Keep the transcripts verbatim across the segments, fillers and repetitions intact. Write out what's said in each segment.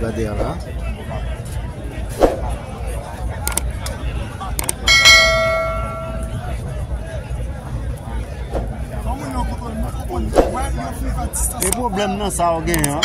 Gade a la. E pwoblèm nan sa w genyen an.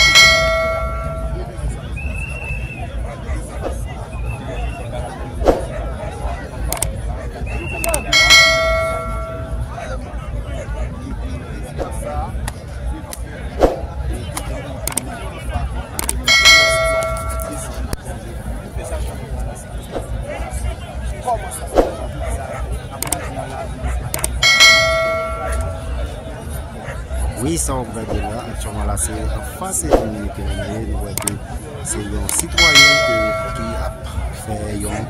Wi, sa w ap gade la, aktyèlman la, se anfas Dominiken yo, nou wè ke se yon sitwayèn ke, ki ap fè yon,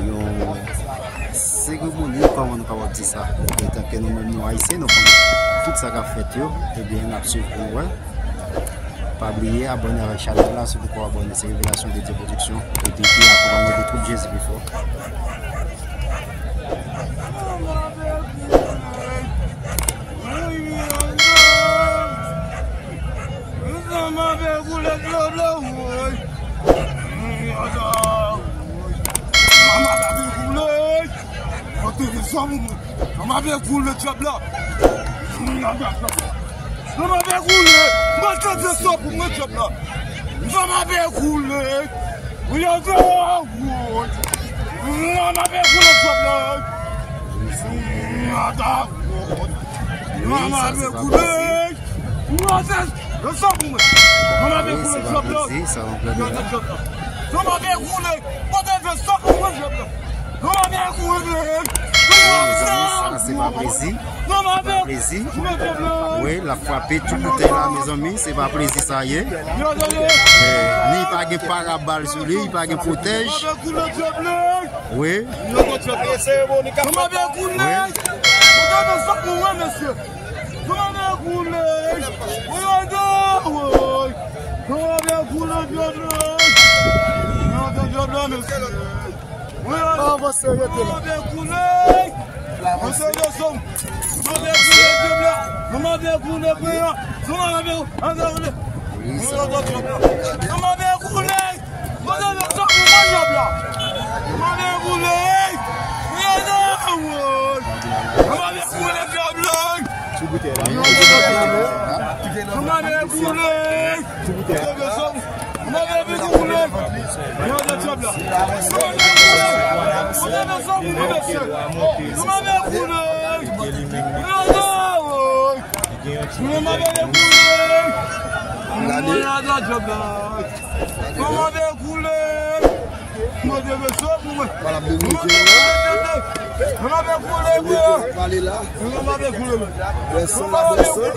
yon seremoni, kòman nou kapab di sa? Etanke nou menm nou Ayisyen, nou konnen tout sa k ap fèt yo, ebyen, n ap swiv pou nou wè. Pa bliye abòne avèk chanèl la, si w poko abòne, se Revelasyon de Dye Production, epi ki akonpanye de twoup Jezi pi fò. Mwen te fè sa pou mwen. Mwen ap koule dyab la. Mwen ap koule. Mwen te fè sa pou mwen dyab la. Mwen ap koule. Mwen ap koule dyab la. Mwen ap koule. Mwen te fè sa pou mwen. Mwen ap koule dyab la. Mwen te fè sa pou mwen dyab la. Mezanmi, sa se pa plezi. Se pa plezi. Wi, l ap frape tout boutèy la, mezanmi. Se pa plezi sa ye. Eh, ni pa gen parabal sou li, li pa gen pwotèj. Wi. Wi. Avanse, rete la. Sou boutèy la. Sou boutèy la. Gade. Mwen te bezwen pou mwen. Mwen ap deblije la. Mwen ap koule, frè. Pale la. Mwen ap koule. Bwè san la, bwè san. Bwè san,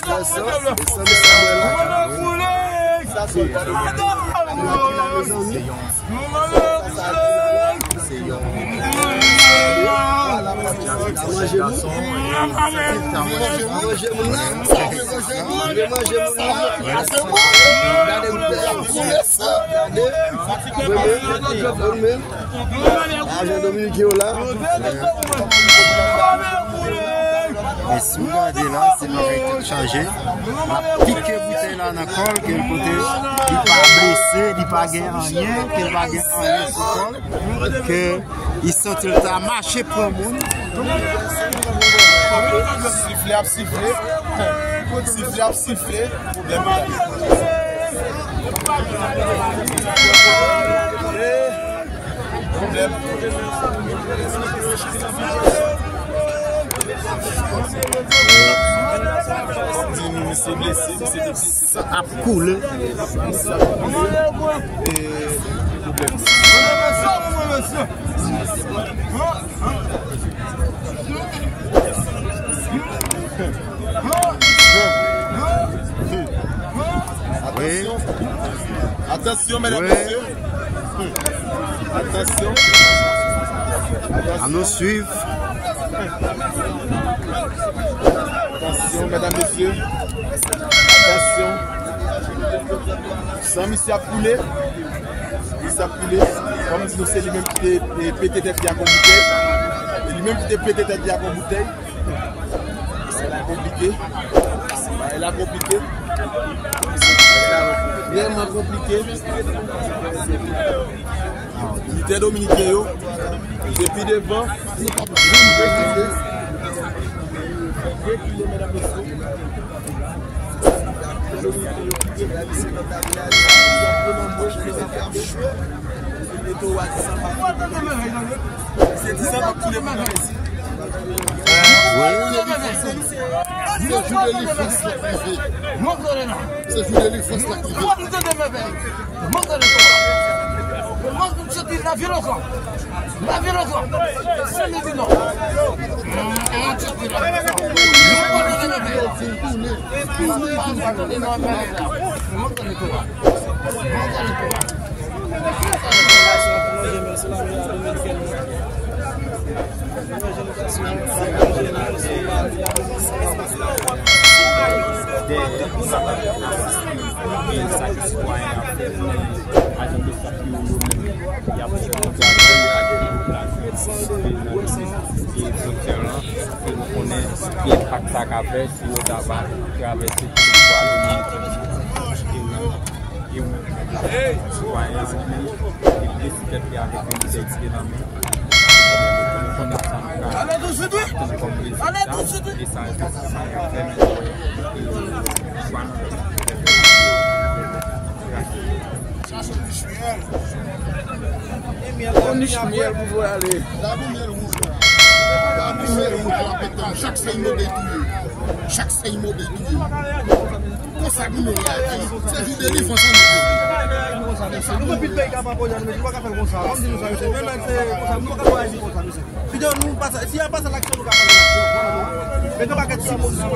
bwè san, bwè san, bwè la. Mwen ap koule. Sa se. Mwen ap koule. Se yon manje moun. Manje moun la. Manje moun la. Gade koulè. Gade. Gade. Ajan Dominik yo la. Men si w gade la, se bagay tèt chaje. L ap pike boutèy la nan kò l, ke l kote li pa blese, li pa gen anyen, ke l pa gen anyen sou kò l, ke li santi l ta mache pran moun. Sifle ap sifle. Sifle ap sifle. Pwoblèm la. Pwoblèm. Di nou, misye blese, misye te blese. Sa ap koule. E, pwoblèm. Wi. Atansyon, medam, mesye. Atansyon. An nou swiv. Atansyon, medam, mesye. Atansyon. San misye ap koule. Misye ap koule. Kòm di nou, se li menm ki te, e, pete tèt li ak yon boutèy. E li menm ki te pete tèt li ak yon boutèy. Sa konplike. Bagay la konplike. Vrèman konplike. Militè dominiken yo, depi devan, nou p ap janm rekile. Rekile, medam, mesye. Militè dominiken yo kite la lise nan tabla. Yo mete w a di sa pa. Se di sa k ap touye moun nan isi. Se jou de lifrans la k rive. Se jou de lifrans la k rive. Dèyè sa k ap pase, sa ke sitwayen ap fè, ajan de sak yo, yo menm, y ap fè yon travay ak popilasyon sivil nan lise e fwontyè lan, ke nou konnen ki enpak sa ka fè si yo ta va travèse tout vwa dominiken. E wi, e wi, sitwayen an menm, li blese tèt li avèk yon bouteyi ki te nan men. Nou konnen sa nou ka tann kòm rezilta, e sa, sa, sa ka fè nou wè, e, vwa nou. Yon nich myèl pou voye ale. Chak sèy mò detouye. Chak sèy mò detouye. Konsa pou nou la, se jou de lifrans an nou. Nou gen pil peyi k ap apoze nou, mesye, nou pa ka fè l konsa. Ban m di nou sa, mesye. Men, men, se konsa, nou pa ka aji konsa, mesye. Pito nou pase, si y a pase laksyon, nou ka pase laksyon. Mete yon pakèt timoun sou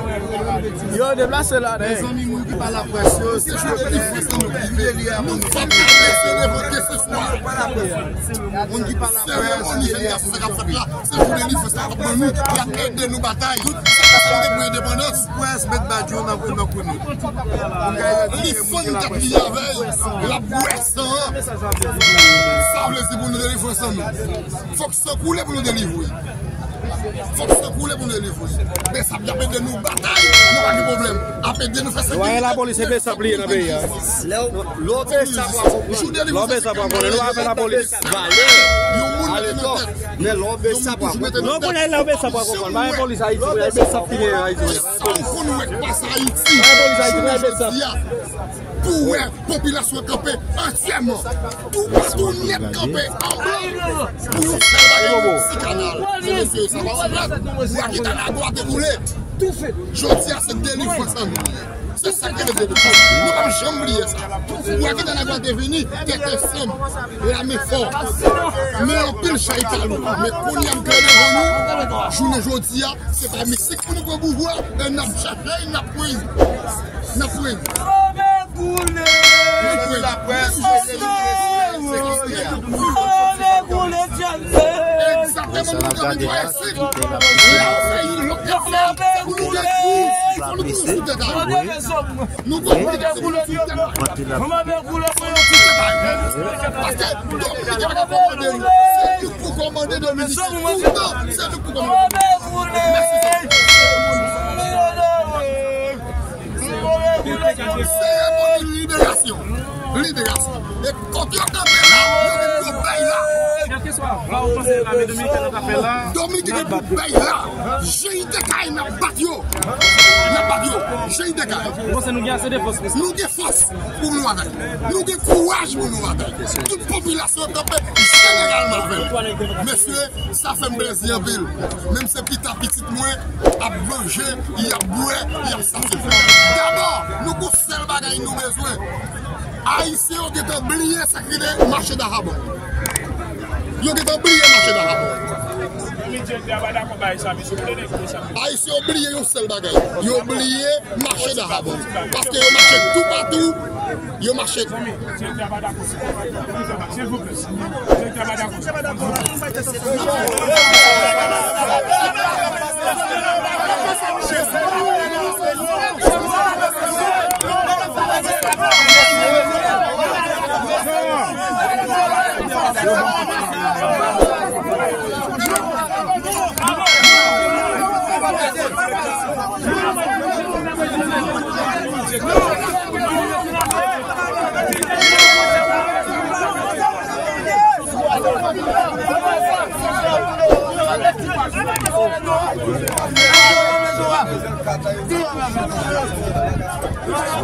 yo deplase la, nèg. Mezanmi, moun ki pa laprès yo, se jou de lifrans an nou rive. Nou p ap lese devan keseswa. Moun ki pa laprès, seremoni jèn gason sa k ap fèt la. Se jou de lifrans la k ap ban nou, y ap ede nou batay. Tout sa k ap fè nou te pran endepandans. Près met badjou nan, nan kou nou. Li fann tèt li avè l, l ap bwè san an. Sa vle di pou nou delivre san nou. Fòk san koule pou nou delivre. Fòk san koule pou nou delivre. Bèsap y ap ede nou batay, nou pa gen pwoblèm. Ap ede nou fè sa. Lapolis se Bèsap li ye nan peyi a. Lè w, lè w Bèsap w ap konprann. Lè w Bèsap w ap konprann. Nou pa fè lapolis. Valè. Yon moun mete nan tèt. Men lè w Bèsap w ap konprann. Non, kounye a lè w Bèsap w ap konprann. Pa gen polis Ayiti, kounye a Bèsap ki gen Ayiti. Sa w konn wè k pase Ayiti. Pa gen polis Ayiti, kounye a Bèsap. Pou wè popilasyon kanpe antyèman. Toupatou nèt kanpe anblan. Pou yon sèl bagay, yon ti kanal. Mesye, sa pa yon blag. Ou a kite lago a te boule. Jodi a, se delivrans an nou ye. Se sa ki rele delivrans. Nou p ap janm bliye sa. Ou a kite lago a te vini, tèt ansanm, lame fò. Men anpil chay pa lou. Men kounye a m klè devan nou, jounen jodi a, se pa Meksik pou nou pran pouvwa, e n ap chache, n ap pran, n ap pran. Move koule! Move koule! Move koule! Egzakteman, nou gen dwa. Nou konn mete sou tèt la. Paske Dominiken pa ka kòmande nou. Se nou pou kòmande Dominiken. Toutan, se nou pou kòmande Dominiken. Mèsi. Seremoni liberasyon. Liberasyon. E kote yo kanpe la, yo menm yo bay la. Kèlkeswa va ou panse lame dominiken nan ta fè la, Dominiken gen pou bay la. J I T K, n ap bat yo. N ap bat yo. J I T K. Ou panse nou gen ase de fòs pou sa? Nou gen fòs pou nou batay. Nou gen kouraj pou nou batay. Tout popilasyon kanpe jeneralman avè l. Mesye, sa fè m plezi anpil. Menm se pita pitit mwen ap manje, y ap bwè, y ap sase. Dabò, nou gon sèl bagay nou bezwen. Ayisyen yo gentan bliye sa ki rele mache Dahabon. Yo gentan bliye mache Dahabon. Ayisyen yo bliye yon sèl bagay. Yo bliye mache Dahabon. Paske yo mache toupatou, yo mache. Bon,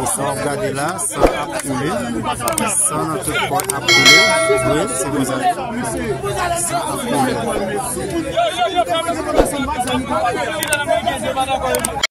sa w ap gade la, san ap koule. San nan tout pòt ap koule. Wi, se konsa. San ap koule.